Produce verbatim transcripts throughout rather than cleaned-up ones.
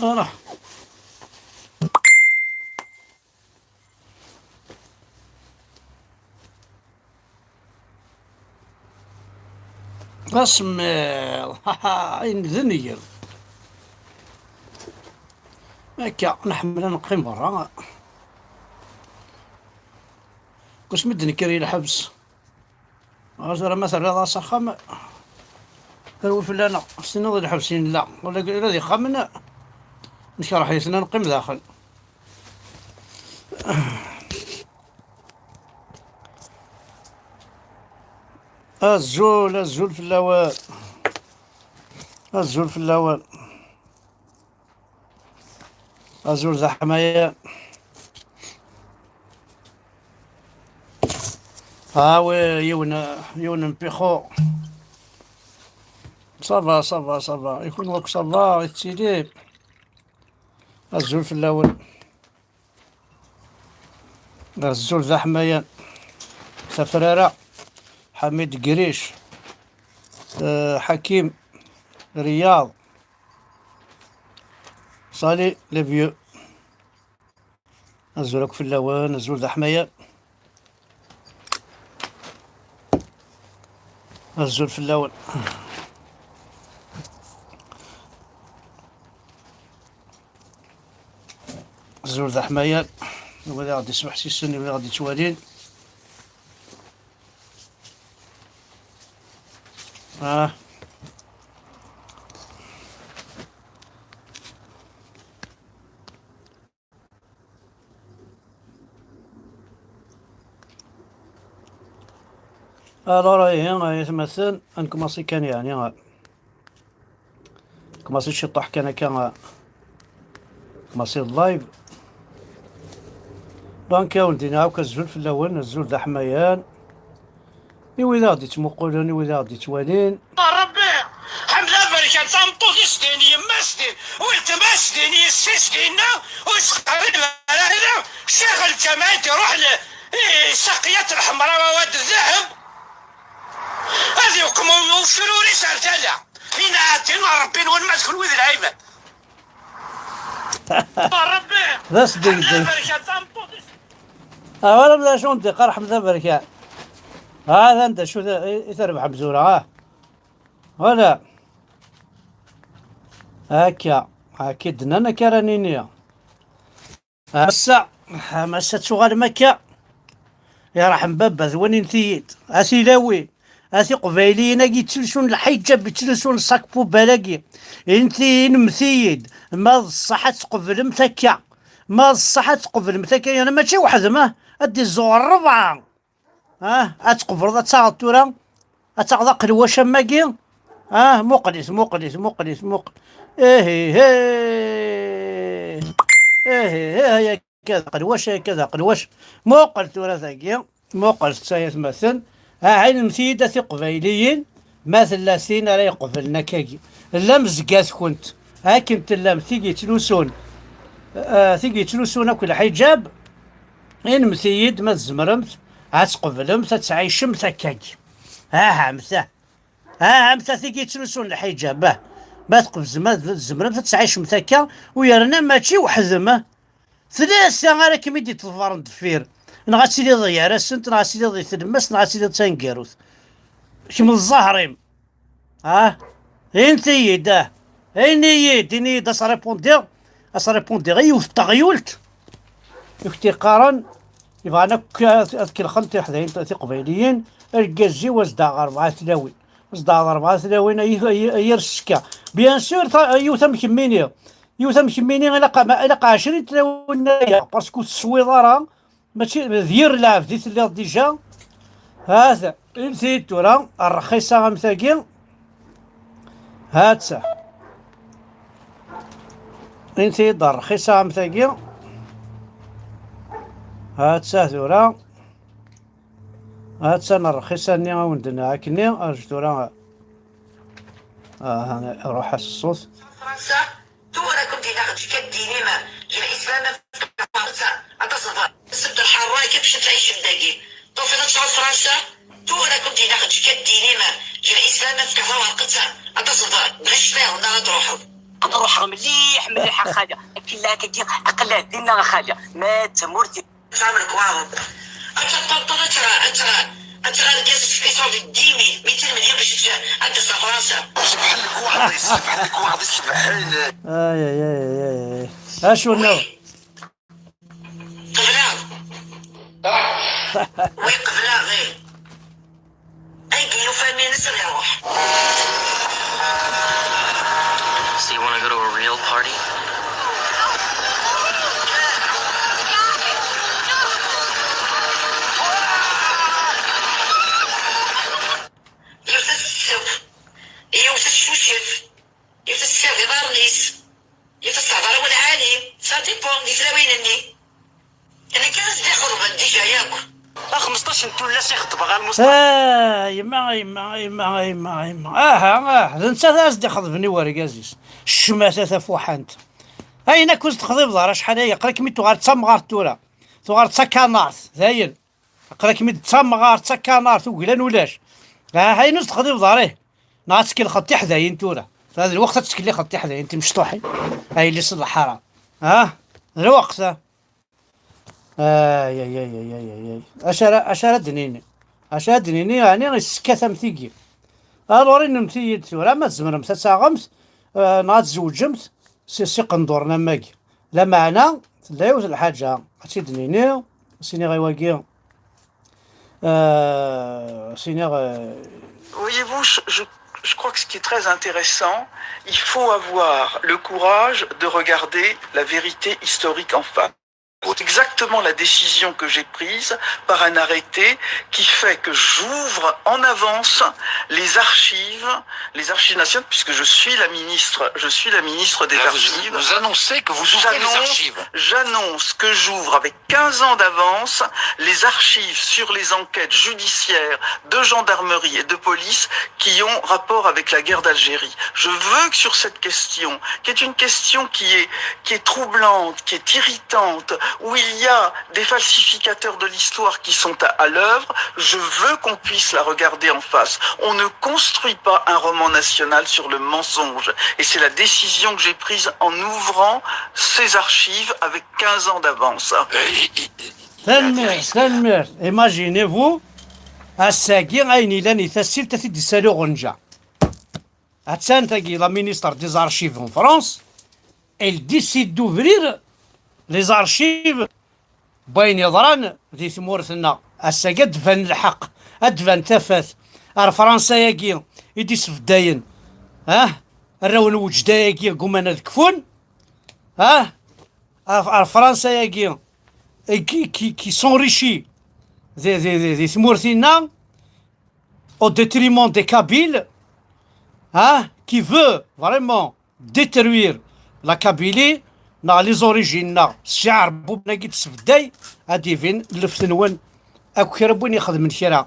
Voilà. Asemmiḍ, haha, ayen d nnger. Akka, nḥemmel ad neqqim berra. Asmi d-nekker i lḥebs. Ɣas tura ma terriḍ-as axxam, terwi fell-aneɣ. S-tiniḍ d lḥebs i nella. Ula, ula d ixxamen, nekreh-iten, ad neqqim daxel. Azul, azul fell-awen. Azul fell-awen. Azul d aḥmayan. Ah oui, yiwen, yiwen n pixu. Ça va, ça va, ça va. I kunwi akk ça va, i tettili? Azul fell-awen. Azul d aḥmayan. Tafrara. Ḥamid Gric. Euh, Ḥakim. Riyad. Salut les vieux. Azul akk fell-awen, azul d aḥmayan. Azul fell-awen. Azul d aḥmayan. Wid i ɣ-d-ismeḥsisen, wid i ɣ-d-ittwalin. Ah. Alors, ihi, ay atmaten, ad nkumaṣi kan, yeɛni, nkumaṣi ciṭuḥ kan akka, nkumaṣi live. Donc, ad wen-d-iniɣ akk azul fell-awen, azul d aḥmayan. I wid i ɣ-d-ittmuqulen, i wid i ɣ-d-ittwalin. Ṛebbi, ḥmed aberkan, tameṭṭut-is din, yemma-s din, weltma-s din, yessi-s dinna, ur yettqerrib ara hna, ccix n lǧameɛ i d-iruḥ l-, i saqiyat lḥemra, wad ddehb, ad yuqem u-, ucrur-is ar tala. Inɛa ddin n Ṛebbi-nwen ma d kenwi d lɛibad. Ṛebbi, d asdegdeg. Ḥmed aberkan, tameṭṭut-is. Ah, wala d acu n diqar ḥmed aberkan. Ah, d anda acu i, i terbeḥ mzura, ah. Wala. Akka, akka i d-nnan akka ara nini. Ass-a, ass-a tuɣalem akka. Yerḥem baba d wanin tiyid. A tilawin, a tiqbayliyin-agi yettlusun lḥiǧab, yettlusun ṣak pubal-agi. Inti inmet-iyi-d, ma d ṣṣeḥ ad tqeblemt akka. Ma d ṣṣeḥ ad tqeblemt akka, yerna mačči weḥd-m, ah, ad d-izuɣer rebɛa. Ah, ad tqebleḍ, ad taɣeḍ tura, ad taɣeḍ aqelwac am wagi. Ah, muqel-it, muqel-it, muqel-it, muqel. Ihi, hi. Ihi, hi, ay akka d aqelwac, ay akka d aqelwac. Muqel tura tagi, muqel-tt ay atmaten. Ah, ɛinemt-iyi-d a tiqbayliyin, ma tella tin ara iqeblen akkagi. Llam zdat-kent, akken tellam tigi yettlusun, ah, tigi yettlusun akk lḥiǧab, Inimt-iyi-d ma tzemremt ad tqeblemt ad tɛicemt akkagi. Ahamt, ah. Ahamt, a tigi yettlusun lḥiǧab, ah. Ma tqebzem, ma tzemremt ad tɛicemt akka, u yerna mačči weḥd-m, ah. Tlata ara kem-id-iḍefren deffir. Neɣ ad tiliḍ gar-asent, neɣ ad tiliḍ di tlemmast, neɣ ad tiliḍ d taneggarut. Kemm d zzher-im. Ah, init-iyi-d, ah. Ini-yi-d, ini-yi-d, ad s-ripundiɣ, ad s-ripundiɣ i yiwet n teɣyult i k-t-iqqaren, ibɣan akk ad, ad kelxen tiḥdayin tiqbayliyin, argaz-iw ad s-d-aɣeɣ rebɛa tlawin, ad s-d-aɣeɣ rebɛa tlawin, ay, ay, ay yir ssekka. Bien sûr, ta-, yiwet am kemmini, yiwet am kemmini, ilaq, ilaq ɛecrin tlawin aya, parce que ur teswiḍ ara, Mačči d yir lɛebd i telliḍ dija. Hat, init-iyi-d tura, rxisa am tagi. Hatta. Init-iyi-d rxisa am tagi. Hatta tura. Hatta n rxisa-nni a wen-d-nniɣ akkenni, arju tura. Ah, ruḥ-as ṣṣut. Fransa, tura kunti daxel tkad dinim, jil Islam afka Fransa, anta ṣṣber, sbd lḥarra, kif tɛic dagi. Tufiḍ ad tɛuḍ Fransa, tura kunti daxel tkad dinim, jil Islam afka tawarqet, anta ṣṣber, bɣic tiɣ, neɣ ad truḥeḍ. Ruḥeɣ mliḥ mliḥ a xali. Akken la kagi aql-a dinna a xali. Ma d tamurt. Fehmeɣ waɛḍ. Ad tṭeṭṭeḍ ad tɣ ad tɣ ad tɣ argaz tfissuḍ d dimi mitin melyun bac ad d-teffeɣ Fransa. Sebḥen lek waɛḍ-is, sebḥen lek waɛḍ-is, sebḥen. Ay, ay, ay, ay, ay. Acu nniḍen? Qebleɣ. Wi qebleɣ, ih. Ay d-yufa iman-is ad iruḥ. So you want to go to a real party? Yiwet ad tessiḍ, yiwet ad teccucef, yiwet ad tessiɣ d iḍarren-is, yiwet ad tehder awal ɛali, ça dépend di tlawin-nni. Nekk ad as-d-ixeḍben déjà yakk. A xmesṭac n tullas i xeṭbeɣ ɣer Mustafa. Ah, yemma, yemma, yemma, yemma, yemma. Aha, ah, d nettat ara s-d-ixeḍben i wergaz-is. Ccmata tafuḥant. Ayen akk ur s-texḍibeḍ ara acḥal aya, aql-ikem-id tuɣal d tamɣart tura. Tuɣal d takanart, dayen. Aql-ikem-id d tamɣart, d takanart, uglan ulac. Aha, ayen ur s-texḍibeḍ ara, ih. Neɣ ad tkelxeḍ tiḥdayin tura. Tura d lweqt ad tettkellixeḍ tiḥdayin timecṭuḥin. A yelli-s n lḥaram. Ha? D lweqt, ha? Ay, ay, ay, ay, ay, ay, ay. Acu ara, acu ara d-nini? Acu ara d-nini? Ɛni yessekkat am tigi? Alors, inimt-iyi-d tura ma tzemremt ad taɣemt, eh, neɣ ad tzewǧemt s, s iqenduren am wagi. Lameɛna, tella yiwet n lḥaǧa ad tt-id-nini, ad s-iniɣ i wagi, eh, ad s-iniɣ, eh, Voyez-vous, je, je, je crois que ce qui est très intéressant, il faut avoir le courage de regarder la vérité historique en face. C'est exactement la décision que j'ai prise par un arrêté qui fait que j'ouvre en avance les archives, les archives nationales, puisque je suis la ministre, je suis la ministre des Là, vous, Archives. Vous annoncez que vous ouvrez les J'annonce, archives. J'annonce que j'ouvre avec quinze ans d'avance les archives sur les enquêtes judiciaires de gendarmerie et de police qui ont rapport avec la guerre d'Algérie. Je veux que sur cette question, qui est une question qui est, qui est troublante, qui est irritante, où il y a des falsificateurs de l'histoire qui sont à, à l'œuvre, je veux qu'on puisse la regarder en face. On ne construit pas un roman national sur le mensonge. Et c'est la décision que j'ai prise en ouvrant ces archives avec quinze ans d'avance. Euh, et, et, et, il y a des Tanemmirt, risques. Tanemmirt. Imaginez-vous, ass-agi ayen yellan i tasilt ad t-id-issali uɣenǧa. Attan tagi, la ministre des archives en France, elle décide d'ouvrir les archives n wayen yeḍran di tmurt-nneɣ. Ass-agi ad d-tban lḥeqq, ad d-tban tafat. Ar Fransa-agi i d-isbeddayen, ah, arraw n weǧda-agi gguman ad kfun, ah, ar, ar Fransa-agi qui, qui, qui s'enrichit di, di, di, di tmurt-inna, au détriment des Kabyles, hein, qui veut vraiment détruire la Kabylie, neɣ les origines, neɣ s Iɛerbuben-agi d-tesbedday, ad d-ibin lleft-nwen akk kra n win ixedmen kra.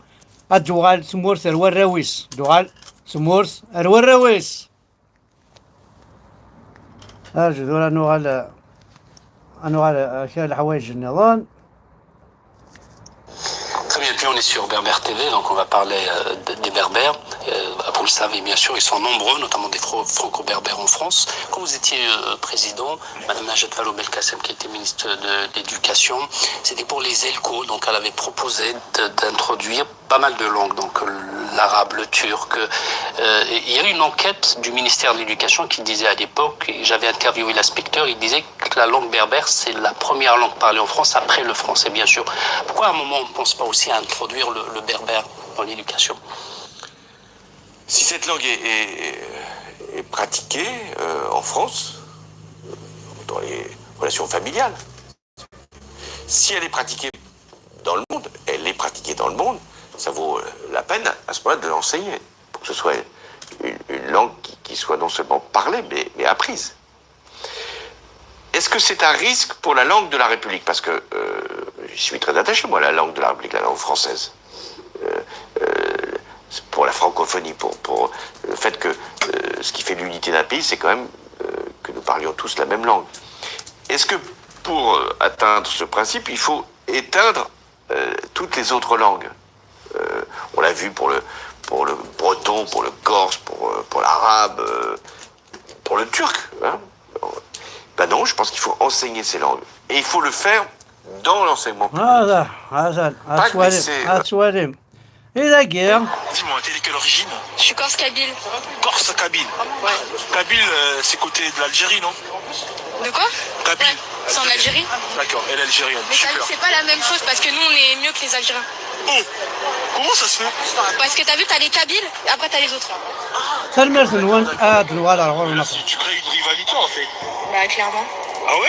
Ad d-tuɣal tmurt ar warraw-is, d-tuɣal tmurt ar warraw-is. Arǧu tura ad nuɣal, ad nuɣal ar kra n leḥwayeǧ nniḍen. Très bien, puis on est sur Berbère T V, donc on va parler euh, de- des Berbères. Euh, vous le savez bien sûr, ils sont nombreux, notamment des fro- franco-berbères en France. Quand vous étiez euh, président, Madame Najat Vallaud-Belkacem, qui était ministre de l'Éducation, c'était pour les écoles, donc elle avait proposé de- d'introduire pas mal de langues, donc euh, l'arabe, le turc. Euh, il y a eu une enquête du ministère de l'Éducation qui disait à l'époque, et j'avais interviewé l'inspecteur, il disait que la langue berbère, c'est la première langue parlée en France après le français, bien sûr. Pourquoi à un moment on ne pense pas aussi à introduire le, le berbère dans l'éducation ? Si cette langue est, est- est pratiquée euh, en France, dans les relations familiales, si elle est pratiquée dans le monde, elle est pratiquée dans le monde, ça vaut euh, la peine à ce moment-là de l'enseigner, pour que ce soit une, une langue qui, qui soit non seulement parlée, mais, mais apprise. Est-ce que c'est un risque pour la langue de la République ? Parce que euh, j'y suis très attaché, moi, à la langue de la République, la langue française. Euh, euh, c'est pour la francophonie, pour, pour le fait que euh, ce qui fait l'unité d'un pays, c'est quand même euh, que nous parlions tous la même langue. Est-ce que pour euh, atteindre ce principe, il faut éteindre euh, toutes les autres langues ? Euh, On l'a vu pour le, pour le breton, pour le corse, pour, euh, pour l'arabe, euh, Pour le turc, hein. Ben non, je pense qu'il faut enseigner ces langues. Et il faut le faire dans l'enseignement public. هذا هذا Pas de هاتواليم lycée. هاتواليم إذا جاء Dis-moi, t'es de quelle origine ? Je suis corse kabyle. Corse kabyle. Kabyle, euh, c'est côté de l'Algérie, non ? De quoi ? Kabyle. Ouais, c'est en Algérie. D'accord, elle est algérienne. Mais t'as vu, Super. C'est pas la même chose parce que nous on est mieux que les Algériens. Oh, comment ça se fait ? Parce que t'as vu, t'as les kabyles et après t'as les autres. تنميرت نوان آد ولا غور Là, c'est- tu crées une rivalité en fait. Bah clairement. Ah ouais ?